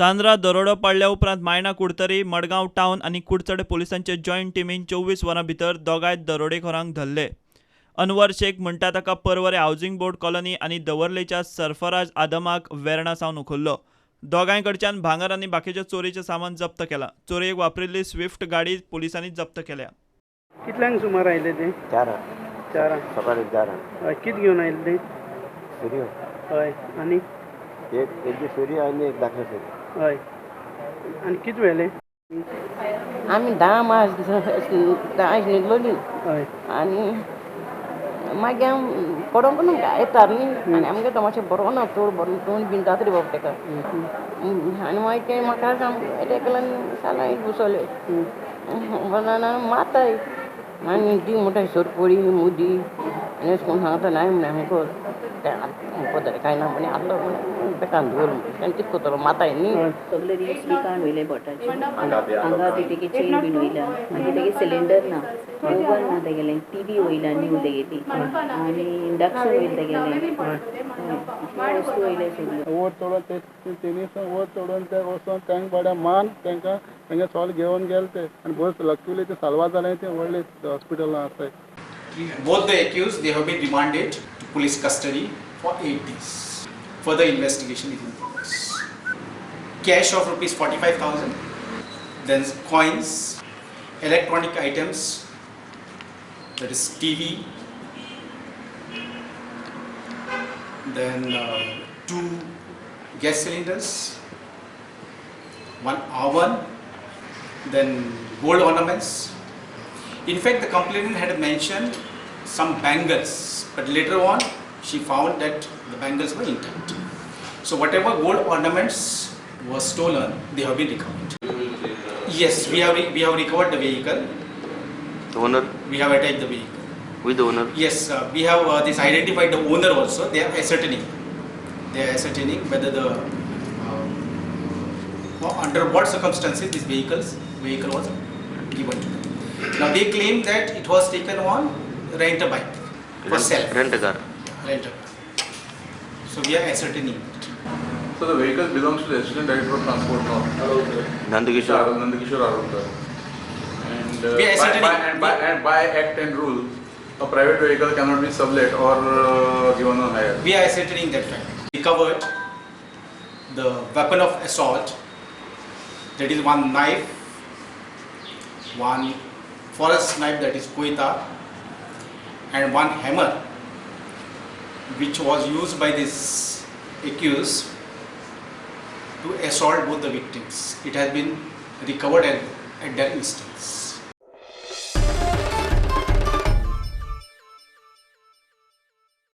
चांदरा दरोडो पाडल्या उपरांत मायणा कुडतरी, मडगांव टावन आनी कुडचडे पोलिसांचे जॉयंट टिमीन 24 वरां भितर दोगांय दरोडेखोरांक धरले. अनवर शेख म्हणटा ताका पर्वरे हावजिंग बोर्ड कॉलनी आनी दवर्लेच्या सरफराज आदमाक वेर्णा सावन उखल्लो. दोगांय कडच्यान भांगर आनी बाकीचें चोरयेचें सामान जप्त केलां. चोरयेक वापरिल्ली स्विफ्ट गाडी पोलिसांनी जप्त केल्या. कितल्यांक सुमार आयले ते? 4. 4. सकाळी 4. हय, कितें घेवन आयले ते? सुरयो. हय, आनी एक सुरी आनी एक धाकली सुरी. हय, आनी कितें व्हेलें? आमी 10 मास 10 न्हिदलोली. हय. आनी मागीर आम पडोंक ना येता न्ही, आनी आमगे तो मातशें बरो ना, चड बरो तोंड बीन जाता रे बाबा तेका. आनी मागीर तें म्हाका एकल्यान सालान बसवलें मारताय आनी दी म्हणटा सरपळी मुदी आनी अशें करून सांगता नाय म्हण हांवें कर पदर कांय ना म्हणे आहलो म्हणे बेकान दवर म्हणे आनी कितें करतलो माताय न्ही. सगळे रिंग्स बी काडून वयले बोटाचे, हांगा बी तेगे चेन बीन वयल्या, मागीर तेगे सिलिंडर ना, ओवन ना तेगेलें, टीवी वयल्या न्यू तेगेली, आनी इंडक्शन वयलें तेगेलें, वस्तू वयले सगळ्यो. वयर चडोन ते तेणी वयर चडोन ते वचोन तांकां बऱ्या मान तांकां तांगे सॉल्व घेवन गेले ते आनी बस लक्कीली ते साल्वार जालें ते व्हडले हॉस्पिटलान आसाय. Both the accused, they have been remanded to police custody for 8 days. Further investigation is in progress. Cash of rupees 45,000, then coins, electronic items, that is TV, then 2 gas cylinders, 1 oven, then gold ornaments. In fact, the complainant had mentioned some bangles, but later on she found that the bangles were intact. So whatever gold ornaments were stolen, they have been recovered. Yes, we have recovered the vehicle. The owner? We have attached the vehicle. With the owner? Yes, we have this identified the owner also. They are ascertaining. They are ascertaining whether the under what circumstances this vehicle was given to them. Now they claim that it was taken on rent a bike for self. Rent a car. Rent a car. So we are ascertaining it. So the vehicle belongs to the Assistant Director of Transport now. Nandkishore. Nandkishore Arolkar. And We are ascertaining. by act and rule, a private vehicle cannot be sublet or given on hire. We are ascertaining that fact. Recovered the weapon of assault, that is 1 knife, 1 forest knife, that is koita, and 1 hammer, which was used by this accused to assault both the victims. It has been recovered at their instance.